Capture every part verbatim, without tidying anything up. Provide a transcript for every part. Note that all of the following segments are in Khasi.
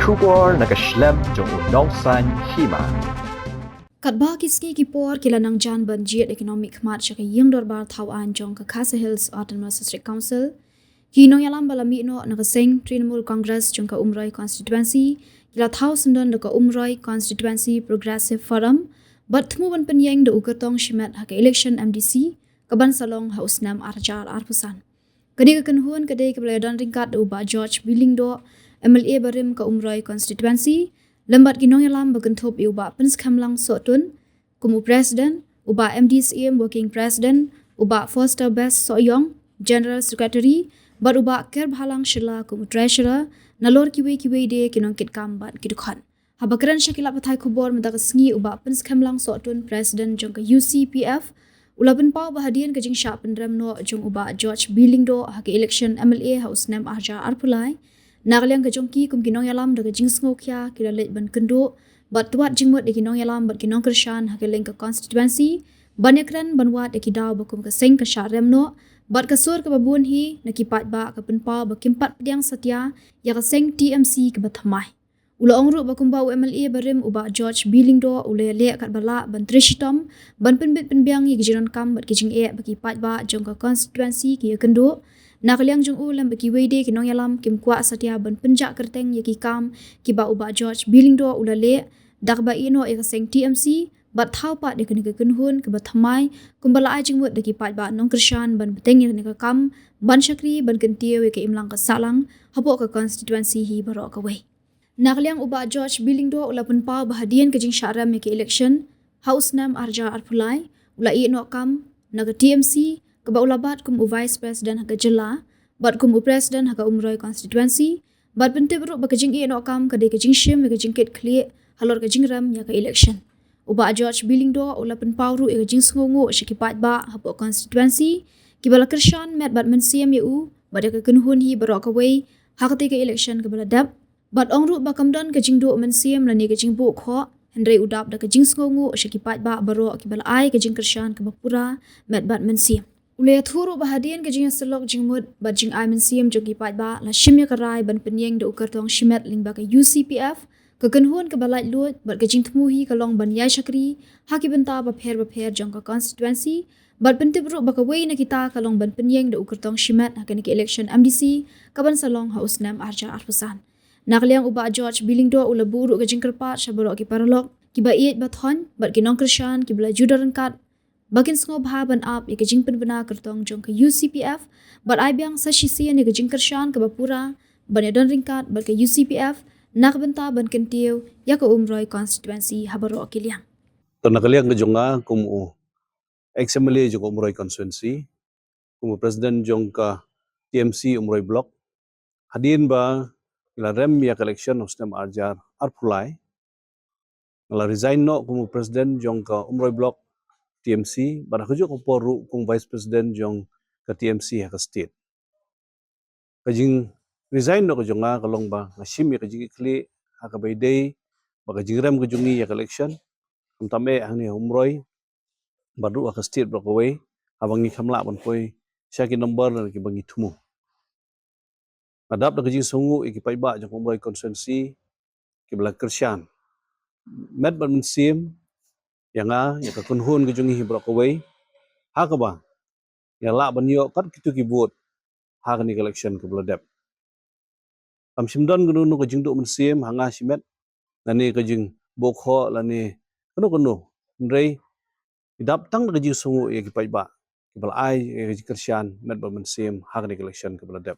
Khubor na ka shlem jong u Nongsaiñ Hima. Katba ki sngi ki por ki la nang jan ban jied ïa ki nongmihkhmat sha ka ïing dorbar thaw aiñ jong ka Khasi Hills Autonomous District Council, ki nongïalam ba la mih noh na ka seng Trinamool Congress jong ka Umroi Constituency ki la thaw syndon da ka Umroi Constituency Progressive Forum bad thmu ban pynïeng da u kyrtong shimet ha ka election M D C kaban sa long ha u snem ar hajar arphew san. Ka dei ka kynhun ka dei kaba la ïadon ryngkat da u Bah George B. Lyngdoh, M L A barim ka Umroi Constituency, lem bad ki nongïalam ba kynthup ïa u Bah Pynskhem Lang Sohtun kum u President, u Bah M D Syiem, Working President, u Bah Foster Best Sohiong, General Secretary, bad u Bah Kerbhalang Shylla kum u Treasurer, nalor kiwei kiwei de ki nongkitkam bad ki dkhot. Haba kren sha ki lad pathai khubor mynta ka sngi, u Bah Pynskhem Lang Sohtun, President jong ka U C P F, u la pynpaw ba hadien ka jingshah pynrem noh jong u Bah George B. Lyngdoh ha ka election M L A ha u snem ar hajar arphew lai, na ka liang ka jong ki kum ki nongïalam da ka jingsngewkhia ki la leit ban kynduh bad twad jingmut ïa ki nongïalam bad ki nongkyrshan ha kylleng ka constituency ban ïakren ban wad ïa ki daw ba kum ka seng ka shah rem noh bad ka sur kaba bun hi na ki paidbah ka pynpaw ba kim pat pdiang satia ïa ka seng T M C kaba thymmai. U la ong ruh ba kumba u M L A barim u Bah George B. Lyngdoh u la ïaleh katba lah ban trei shitom ban pynbit pynbiang ïa ki jingdonkam bad ki jingeh ba ki paidbah jong ka constituency ki ïakynduh. Na ka liang jong u lem bad kiwei de ki nongïalam kim kwah satia ban pynjah kyrteng ïa ki kam kiba u Bah George B. Lyngdoh u la leh da kaba ïeh noh ïa ka seng T M C bad thaw pat ïa kane ka kynhun kaba thymmai kumba la ai jingmut da ki paidbah nongkyrshan ban bteng ïa kane ka kam ban shakri ban kyntiew ïa ka imlang ka sahlang hapoh ka constituency hi baroh kawei. Na ka liang u Bah George B. Lyngdoh u la pynpaw ba hadien ka jingshah rem ïa ka election ha u snem ar hajar arphew lai, u la ïeh noh kam na ka T M C kaba u la bat kum u Vice President ha ka jylla bad kum u President ha ka Umroi Constituency, bad pyntip ruh ba ka jingïeh noh kam ka dei ka jingshim ïa ka jingkitkhlieh halor ka jingrem ïa ka election. U Bah George B. Lyngdoh u la pynpaw ruh ïa ka jingsngewnguh sha ki paidbah hapoh constituency kiba la kyrshan met bad mynsiem ïa u bad ïa ka kynhun hi baroh kawei ha katei ka election kaba la dep, bad ong ruh ba kam don ka jingduh mynsiem lane ka jingbuh khoh, hynrei u dap da ka jingsngewnguh sha ki paidbah baroh kiba la ai ka jingkyrshan kaba pura met bad mynsiem. U la ïathuh ruh ba hadien ka jingïasyllok jingmut bad jingai mynsiem jong ki paidbah la shim ïa ka rai ban pynïeng da u kyrtong shimet lyngba ka U C P F, ka kynhun kaba laitluid bad ka jingthmu hi ka long ban ïai shakri ha ki bynta bapher bapher jong ka constituency, bad pyntip ruh ba kawei na kita ka long ban pynïeng da u kyrtong shimet ha kane ka election M D C kaban sa long ha u snem ar hajar arphew san. Na ka liang u Bah George B. Lyngdoh u la buh ruh ka jingkyrpad sha baroh ki paralok kiba ïeit ba thoiñ bad ki nongkyrshan kiba la ju don ryngkat ba kin sngewbha ban ap ïa ka jingpynbna kyrtong jong ka U C P F bad ai biang sa shisien ïa ka jingkyrshan kaba pura ban ïadon ryngkat bad ka U C P F na ka bynta ban kyntiew ïa ka Umroi constituency ha baroh ki liang. To na ka liang ka jong nga kum u ex M L A jong ka Umroi constituency, kum u President jong ka T M C Umroi Block, hadien ba ngi la rem ïa ka election u snem ar hajar arphew lai, nga la resign noh kum u President jong ka Umroi Block T M C bad ha kajuh ka por ruh kum Vice President jong ka T M C ha ka state. Ka jingresign noh ka jong nga ka long ba nga shim ïa ka jingkitkhlieh ha kaba ïadei bad ka jingrem ka jong ngi ïa ka election, khamtam eh hangne ha Umroi bad ruh ha ka state baroh kawei, haba ngi kham lah ban poi sha ki number na kiba ngi thmu. Nga dap da ka jingsngewnguh ïa ki paidbah jong ka Umroi constituency kiba la kyrshan met bad mynsiem ïa nga, ïa ka kynhun ka jong ngi hi baroh kawei, ha kaba ngi la lah ban ïoh kat kito ki vote ha kane ka election kaba la dep. Kam shym don kano kano ka jingduh mynsiem ha nga shimet, lane ka jingbuh khoh lane kano kano, hynrei ngi dap tang da ka jingsngewnguh ïa ki paidbah kiba la ai ïa ka jingkyrshan met bad mynsiem ha kane ka election kaba la dep.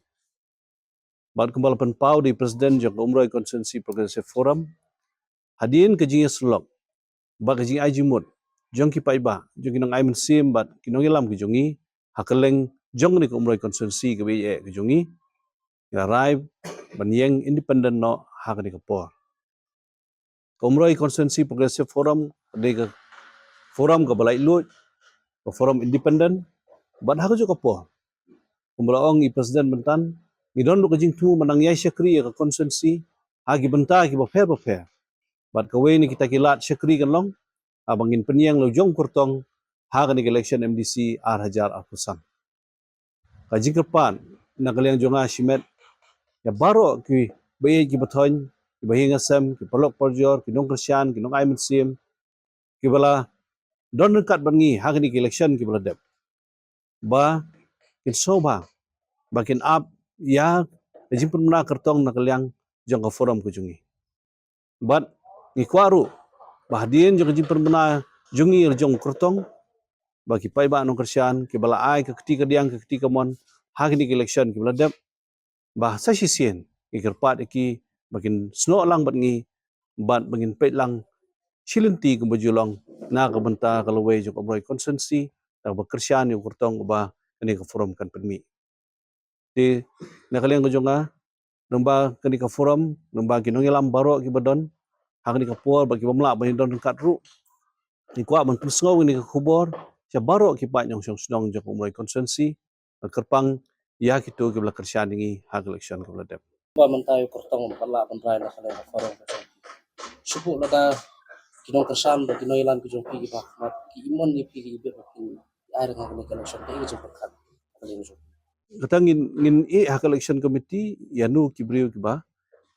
Bad kumba la pynpaw da i President jong ka Umroi Constituency Progressive Forum, hadien ka jingïasyllok bad ka jingai jingmut jong ki paidbah, jong ki nongai mynsiem bad ki nongïalam ki jong ngi ha kylleng jong kane ka Umroi constituency kaba ïeit ka jong ngi, ngi la rai ban ïeng independent noh ha kane ka por. Ka Umroi Constituency Progressive Forum ka dei ka forum kaba laitluid, ka forum independent, bad ha kajuh ka por, kumba la ong i President mynta, ngi don ruh ka jingthmu ban nang ïai shakri ïa ka constituency ha ki bynta kiba pher bapher. Bad kawei na kita ki lad shakri kan long haba ngin pynïeng la u jong u kyrtong ha kane ka election M D C ar hajar arphew san. Ka jingkyrpad na ka liang jong nga shimet ïa baroh kiba ïeit kiba thoiñ ki bahaïing hasem, ki paralok parajor, ki nongkyrshan, ki nongai mynsiem, kiba la don ryngkat bad ngi ha kine ki election kiba la dep, ba kin sngewbha ba kin ap ïa ka jingpynbna kyrtong na ka liang jong ka forum ka jong ngi. Bad ngi kwah ruh ba hadien jong ka jingpynbna jong ngi la jong kyrtong, ba ki paidbah nongkyrshan kiba la ai ka kti kadiang, ka kti kamon ha kine ki election kiba la dep, ba sa shisien ngi kyrpad ïa ki ba kin snoh lang bad ngi, bad ba ngin peit lang shi lynti kumba ju long na ka bynta ka lawei jong ka Umroi constituency, da kaba kyrshan ïa u kyrtong uba kane ka forum kan pynmih. Te na ka liang ka jong nga, lyngba kane ka forum, lyngba ki nongïalam baroh kiba don ha kane ka por, bad kiba mlak ban ïadon ryngkat ruh, ngi kwah ban pynsngew ïa kane ka khubor sha baroh ki paid nongshong shnong jong ka Umroi constituency, kyrpang ïa kito kiba la kyrshan ïa ngi ha ka election kaba la dep. Ba mynta ïa u kyrtong ba la ban rai na ka liang ka forum ka jong phi, shu buh lada ki nongkyrshan bad ki nongïalam ki jong phi kiba khmat ki imon ïa phi ki bit ba kin ai ryngkat ha kane ka election, kaei ka jingpyrkhat ka liang jong phi? Kata ngin, ngin ïeh ha ka election committee ïa no ki briew kiba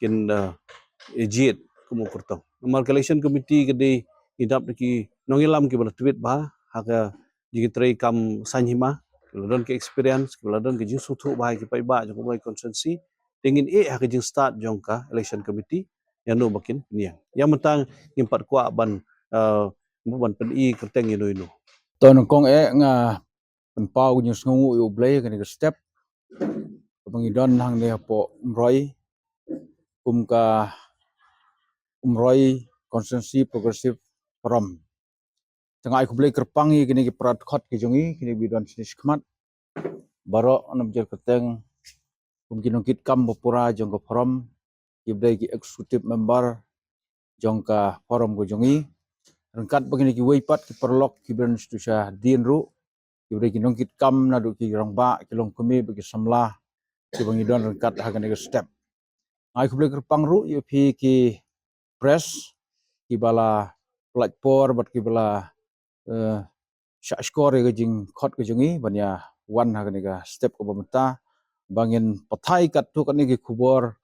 kin, eh, jied kum u kyrtong. Namar ka election committee ka dei ngi dap da ki nongïalam kiba la tbit bha ha ka jingtrei kam saiñ hima, kiba la don ka experience, kiba la don ka jingsngewthuh bha ïa ki paidbah jong ka Umroi constituency. Te ngin ïeh ha ka jingstad jong ka election committee ïa no ba kin pynïeng. Ïa mynta ngim pat kwah ban, eh, ban pyni kyrteng ïa no ïa no. To nyngkong eh nga pynpaw ka jingsngewnguh ïa U Blei ha kane ka step kaba ngi don hangne hapoh Umroi kum ka Umroi Constituency Progressive Forum. Te nga ai khublei kyrpang ïa kine ki para dkhot ki jong ngi, kine kiba don shane shakhmat, baroh na bynta kyrteng kum ki nongkitkam ba pura jong ka forum, kiba dei ki executive member jong ka forum ka jong ngi, ryngkat bad kine kiwei pat ki paralok kiba don sha hadien ruh, kiba dei ki nongkitkam naduh ki rangbah, ki longkmie bad ki samla kiba ngi don ryngkat ha kane ka step. Nga ai khublei kyrpang ruh ïa phi ki press kiba la pynlait por bad kiba la, eh, shah shkor ïa ka jingkhot ka jong ngi ban ïa wan ha kane ka step kaba mynta ba ngin pathai katto katne ki khubor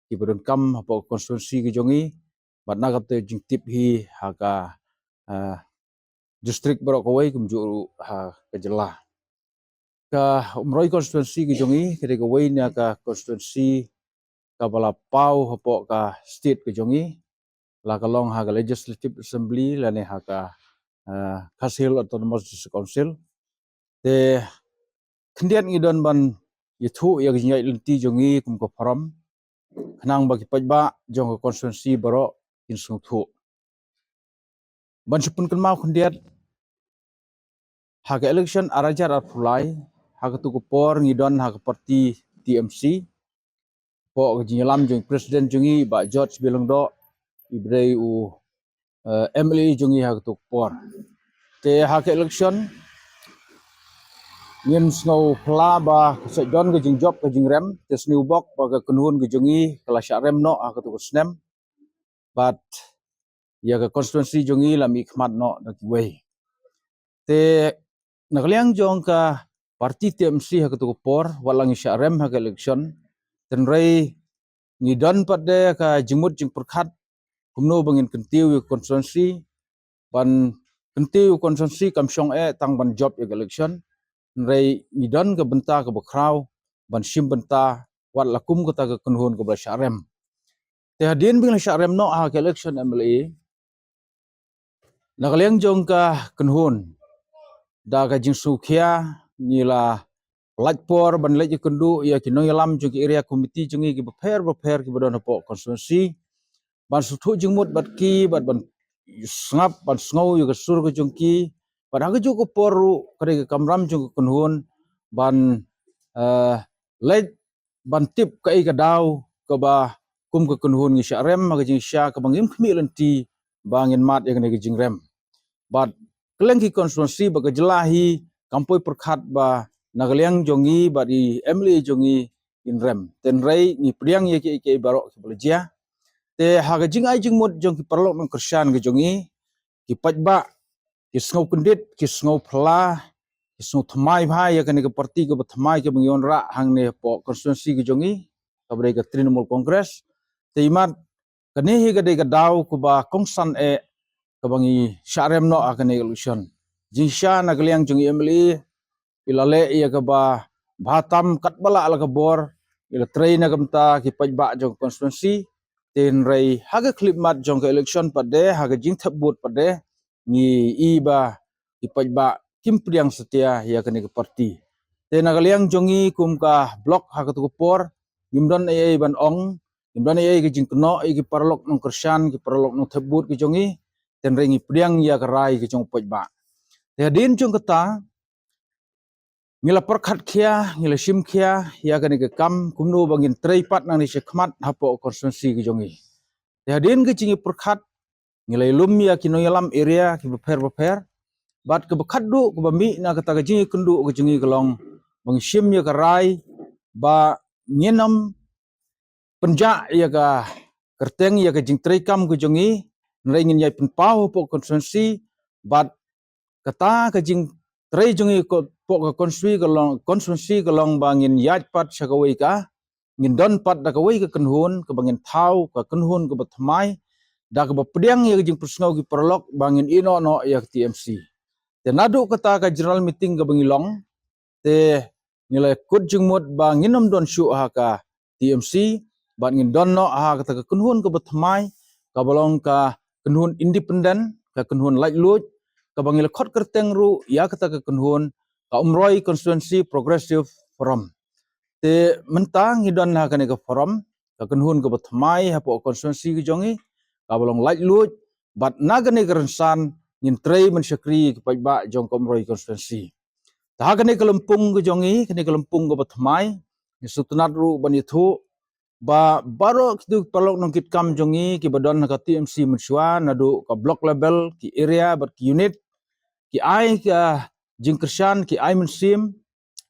kiba donkam hapoh ka constituency ka jong ngi, bad na kata jingtip hi ha ka, eh, district baroh kawei kumjuh ruh ha ka jylla. Ka Umroi constituency ka jong ngi ka dei kawei na ka constituency kaba la paw hapoh ka state ka jong ngi, la ka long ha ka Legislative Assembly lane ha ka, eh, Khasi Hills Autonomous District Council. Te khyndiat ngi don ban ïathuh ïa ka jingïaid lynti jong ngi kum ka forum, khnang ba ki paidbah jong ka constituency baroh kin sngewthuh. Ban shu pynkynmaw khyndiat, ha ka election ar hajar arphew lai, ha katu ka por ngi don ha ka party T M C, hapoh ka jingïalam jong president jong ngi Bah George B Lyngdoh, iba dei u, eh, M L A jong ngi ha katu ka por. Te ha ka election ngin sngew phylla ba ka shu don ka jingjop ka jingrem, te sniew bok ba ka kynhun ka jong ngi ka la shah rem noh ha katu ka snem, bad ïa ka constituency jong ngi la mihkhmat noh da kiwei. Te na ka liang jong ka party T M C ha katu ka por, wat la ngi shah rem ha ka election, hynrei ngi don pat de ka jingmut jingpyrkhat kumno ba ngin kyntiew ïa ka constituency, ban kyntiew ïa ka constituency kam shong eh tang ban jop ïa ka election, hynrei ngi don ka bynta kaba khraw ban shim bynta wat la kum kata ka kynhun kaba la shah rem. Te hadien ba ngi la shah rem noh ha ka election M L A, na ka liang jong ka kynhun, da ka jingsngewkhia ngi la lait por ban leit ïakynduh ïa ki nongïalam jong ki area committee jong ngi kiba pher bapher kiba don hapoh constituency, ban sngewthuh jingmut bad ki, bad ban sngap ban sngew ïa ka sur ka jong ki, bad ha kajuh ka por ruh ka dei ka kamram jong ka kynhun ban, eh, leit ban tip kaei ka daw kaba kum ka kynhun ngi shah rem ha ka jingshisha kaba ngim khmih lynti ba ngin mad ïa kane ka jingrem. Bad kylleng ki constituency bad ka jylla hi kam poi pyrkhat ba na ka liang jong ngi bad i M L A jong ngi in rem. Hynrei ngi pdiang ïa kiei kiei baroh kiba la jia. Te ha ka jingai jingmut jong ki paralok nongkyrshan ka jong ngi, ki paidbah ki sngew kyndit, ki sngew phylla, ki sngew thymmai bha ïa kane ka party kaba thymmai kaba ngi wanrah hangne hapoh constituency ka jong ngi, kaba dei ka Trinamool Congress. Te imat kane hi ka dei ka daw kaba kongsan eh kaba ngi shah rem noh ha kane ka election. Jingshisha na ka liang jong i M L A i la leh ïa kaba bha tam katba lah la ka bor, i la trei na ka bynta ki paidbah jong ka constituency. Te hynrei ha ka khyllipmat jong ka election pat de, ha ka jingthep vote pat de, ngi i ba ki paidbah kim pdiang satia ïa kane ka party. Te na ka liang jong ngi kum ka block ha katu ka por, ngim don ei ei ban ong, ngim don ei ei ka jingkynnoh ïa ki paralok nongkyrshan, ki paralok nongthep vote ki jong ngi. Te hynrei ngi pdiang ïa ka rai ka jong u paidbah. Te hadien jong kata, ngi la pyrkhat khia, ngi la shim khia ïa kane ka kam kumno ba ngin trei pat nangne shakhmat hapoh constituency ka jong ngi. Te hadien ka jingïapyrkhat, ngi la ïalum ïa ki nongïalam area kiba pher ba pher, bad kaba khatduh kaba mih na kata ka jingïakynduh ka jong ngi ka long ba ngi shim ïa ka rai ba ngin ym pynjah ïa ka kyrteng ïa ka jingtrei kam ka jong ngi, hynrei ngin ïai pynpaw hapoh constituency. Bad kata ka jingtrei jong ngi hapoh ka constituency ka long, constituency ka long ba ngin ïaid pat sha kawei ka, ngin don pat da kawei ka kynhun kaba ngin thaw ka kynhun kaba thymmai, da kaba pdiang ïa ka jingpynsngew ki paralok ba ngin ïehnoh noh ïa ka T M C. Te naduh kata ka general meeting kaba ngi long, te ngi la kut jingmut ba ngin ym don shuh ha ka T M C, bad ngin don noh ha kata ka kynhun kaba thymmai, kaba long ka kynhun independent, ka kynhun laitluid, kaba ngi la khot kyrteng ruh ïa kata ka kynhun ka Umroi Constituency Progressive Forum. Te mynta ngi don ha kane ka forum, ka kynhun kaba thymmai hapoh constituency ka jong ngi, kaba long laitluid, bad na kane ka rynsan ngin trei ban shakri ki paidbah jong ka Umroi constituency. Te ha kane ka lympung ka jong ngi, kane ka lympung kaba thymmai, ngi sngewtynnat ruh ban ïathuh ba baroh kitu ki paralok nongkitkam jong ngi kiba don ha ka T M C mynshuwa, naduh ka block level, ki area bad ki unit, ki ai ka jingkyrshan, ki ai mynsiem.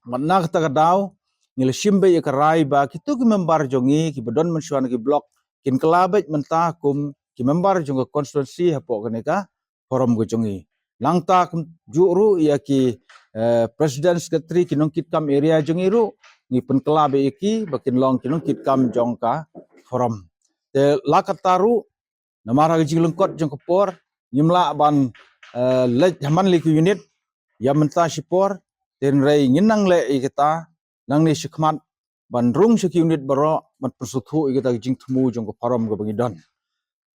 Bad na kata ka daw ngi la shim beit ïa ka rai ba kitu ki member jong ngi kiba don mynshuwa na ki block kin kylla beit mynta kum ki member jong ka constituency hapoh kane ka forum ka jong ngi. Nangta kumjuh ruh ïa ki, eh, president, secretary, ki nongkitkam area jong ngi ruh ngi pynkylla beit ïa ki ba kin long ki nongkitkam jong ka forum. Te la kata ruh, namar ha ka jinglyngkot jong ka por ngim lah ban, eh, leit ha man la ki unit ïa mynta shipor. Te hynrei ngin nang leh ïa kata nangne shakhmat ban rung sha ki unit baroh ban pynsngewthuh ïa kata ka jingthmu jong ka forum kaba ngi don.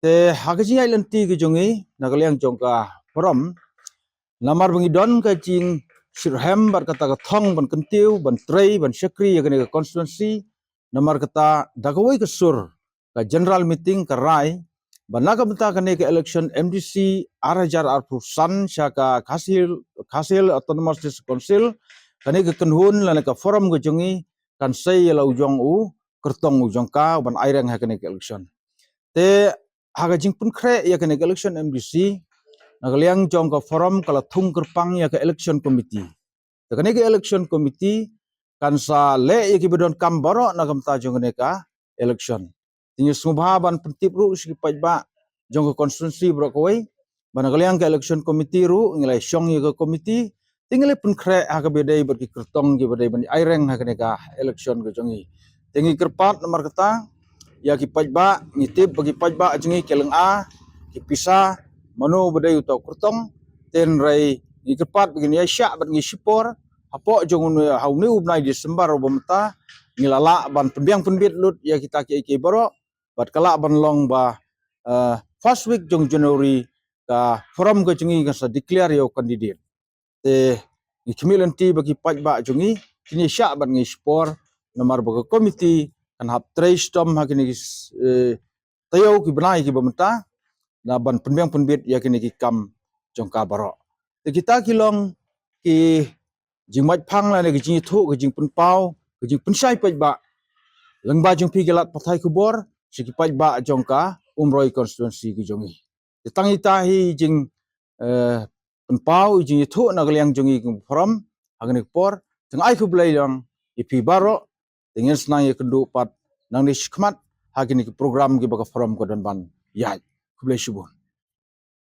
Te ha ka jingïaid lynti ka jong ngi na ka liang jong ka forum, namar ba ngi don ka jingshitrhem bad kata ka thong ban kyntiew, ban trei, ban shakri ïa kane ka constituency, namar kata da kawei ka sur ka general meeting ka rai ba na ka bynta kane ka election M D C ar hajar arphew san sha ka Khasi Hills, Khasi Hills Autonomous District Council, kane ka kynhun lane ka forum ka jong ngi kan sei ïa la u jong u kyrtong u jong ka u ban aireng ha kane ka election. Te ha ka jingpynkhreh ïa kane ka election M D C, na ka liang jong ka forum ka la thung kyrpang ïa ka election committee. Te kane ka election committee kan sa leh ïa kiba donkam baroh na ka bynta jong kane ka election. Te ngi sngewbha ban pyntip ruh sha ki paidbah jong ka constituency baroh kawei ba na ka liang ka election committee ruh ngi la shong ïa ka committee, te ngi la pynkhreh ha kaba dei bad ki kyrtong kiba dei ban aireng ha kane ka election ka jong ngi. Te ngi kyrpad namar kata ïa ki paidbah, ngi tip ba ki paidbah jong ngi ki lynga ki pisa mano ba dei uta u kyrtong. Te hynrei ngi kyrpad ba ngin ïaishah bad ngi shipor hapoh jong une, ha une u bnai December uba mynta, ngi la lah ban pynbiang pynbit lut ïa kita kiei kiei baroh, bad ka lah ban long ba, eh, first week jong January ka forum ka jong ngi kan sa declare ïa u candidate. Te ngi khmih lynti ba ki paidbah jong ngi kin ïaishah bad ngi shipor, namar ba ka committee kan hap trei shitom ha kine ki, eh, taïew ki bnai kiba mynta na ban pynbiang pynbit ïa kine ki kam jong ka baroh. Te kita ki long ki jingmait phang lane ki jingïathuh, ki jingpynpaw, ki jingpynshai paidbah lyngba jong phi ki lad pathai khubor sha ki paidbah jong ka Umroi constituency ka jong ngi. Te tang ita hi jing, eh, pynpaw, jingïathuh na ka liang jong ngi ka forum ha kane ka por. Te nga ai khublei lang ïa phi baroh. Te ngin sa nang ïakynduh pat nangne shakhmat ha kine ki program kiba ka forum ka don ban ïaid. Khublei shibun.